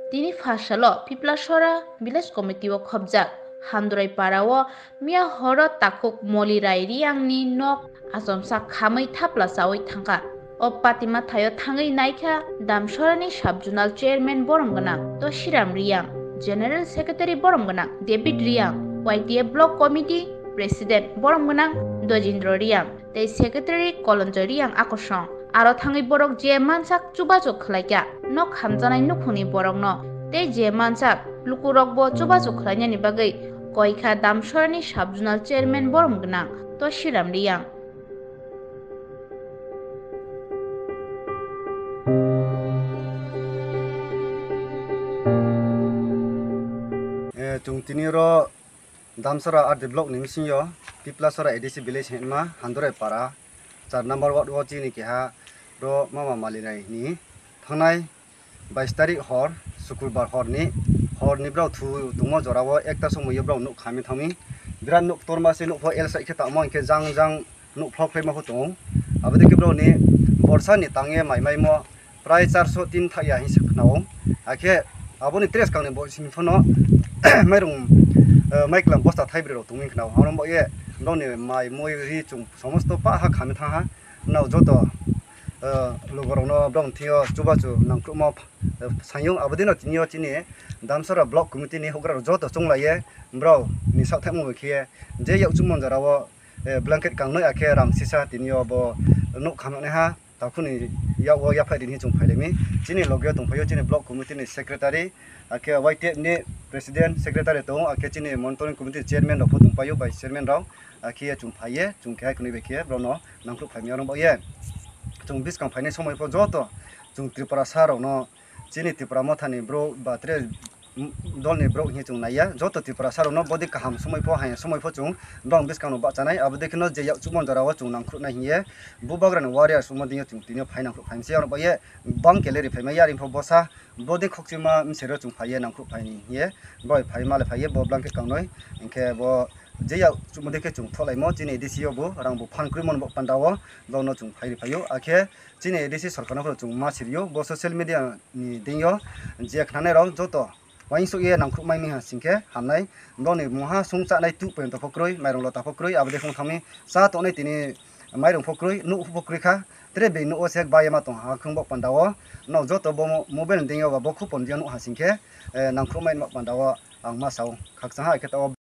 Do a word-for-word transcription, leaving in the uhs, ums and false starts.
Tini pha salo Piplasora Village Committee o khopjak Handurai para o miya horo takhuk Moli Rai Riyang ni nok achomsa khamwi thapla chawi thangkha. O patima thaio thangwi naikha Damsora ni Sub Zonal Chairman borom gwnang Toshiram Riyang, General Secretary borom gwnang David Riyang, Y T A Block Committee President borom gwnang Dojindro Riyang tei Secretary Kolonjoy Riyang akosong. Aro thangwi borok je mansak chubachu khlaikha, nok hamjaknai nukhungni borokno tei je mansak lukurokbo chubachu khlainani bagwi koikha Damsorani Sub Zonal Chairman borom gwnang Toshiram Riyang. Eh, chwng tini oro Damsora R D block ni bisingo Tiplasora A D C village hinma Handurai para char number ward o chini keha ro mama Moli Rai ni thangnai bais tarik hor, Sukurbar hor ni, hor ni brao thu tongmo jora o ekta somoi o brao nuk khamwi thangmi. Birat nuk torma se nuk pho L side khe tamo hinkhe jang jang nuk phlok khlai ma pho tongo. Abo dei khe brao ni borsa ni tang ye mai mai mo prai charso tin thak ya hin se khna o. Hakhe abo ni tres kang ni bo simi pho no mairung, eh, maiklam bosta thaibrwi rok tongwi khna o. Abo bo ye brao ni mai mui ri chung somosto pa ha khamwi thang ha. Nao joto, eh, lukurokno brao thio chubachu nangkukma, eh, sayung. Abo dino tini o chini Damsora Block Committee ni houhgra rok joto chunglai ye brao ni sakthaimung bai khe je yak chukmon jora o, eh, blanket kangnoi akhe rang sisa tini o bo nuk khamnai ha takhuk ni yak o yaphai rini chwng phailaimi. Chini loge o tongphaio chini Block Committee ni Secretary, akhe Y T F ni President, Secretary tongo, akhe chini Monitoring Committee Chairman rok pho tongphaio, Vice Chairman rok. Akhe chwng phaiye, chwng keha kwnwi bai khe brao no nangkuk phaimya rwng bai ye. Chwng bwskang phainai somoi pho joto chwng Tripura sa rok no chini Tipra Motha ni brouh ba tre dol ni brouh hinwi chwng naiya. Joto Tripura sa rok no bodi kaham somoi pho, hayung somoi pho chwng brao bwskang no bahchanai. Abo dei khe no je yak chukmon jora o chwng nangkuk nai hinwi bubagra ni warriors wngma dei chwng tini o phai nangkuk phaimse. Aro bai ye bang keleri phaimai ya ring pho bosa. Bodi khokchima msero chwng phaiye nangkuk phaini hinwi bai phai male phaiye bo blanket kangnoi. Hinkhe bo je yak chukmon dei khe chwng tholaimo chini A D C o bo rang bo phan kwrwi mon bo panda o brao no chwng phai ri phaio. Akhe chini A D C sorkar no phano chwng ma siri o bo social media ni dei o je khnanai rok joto uaingsuk ye nangkuk mai mia sing khe hamnai. Brao ni mungha sung chanai tuk poyonto pho kwrwi, mairung lota pho kwrwi, abo dei khe wng thangmi cha tongnai tini mairung pho kwrwi, nuk pho kwrwi kha. Tre bini nuk o se bai ma tong ha khwng bo panda o. Nok joto bo mo-, mobile ni dei o ba bo khupon dei o nuk ha sing khe, eh, nangkuk mai nuk panda o ang ma sao. Khakchang ha khe ta o.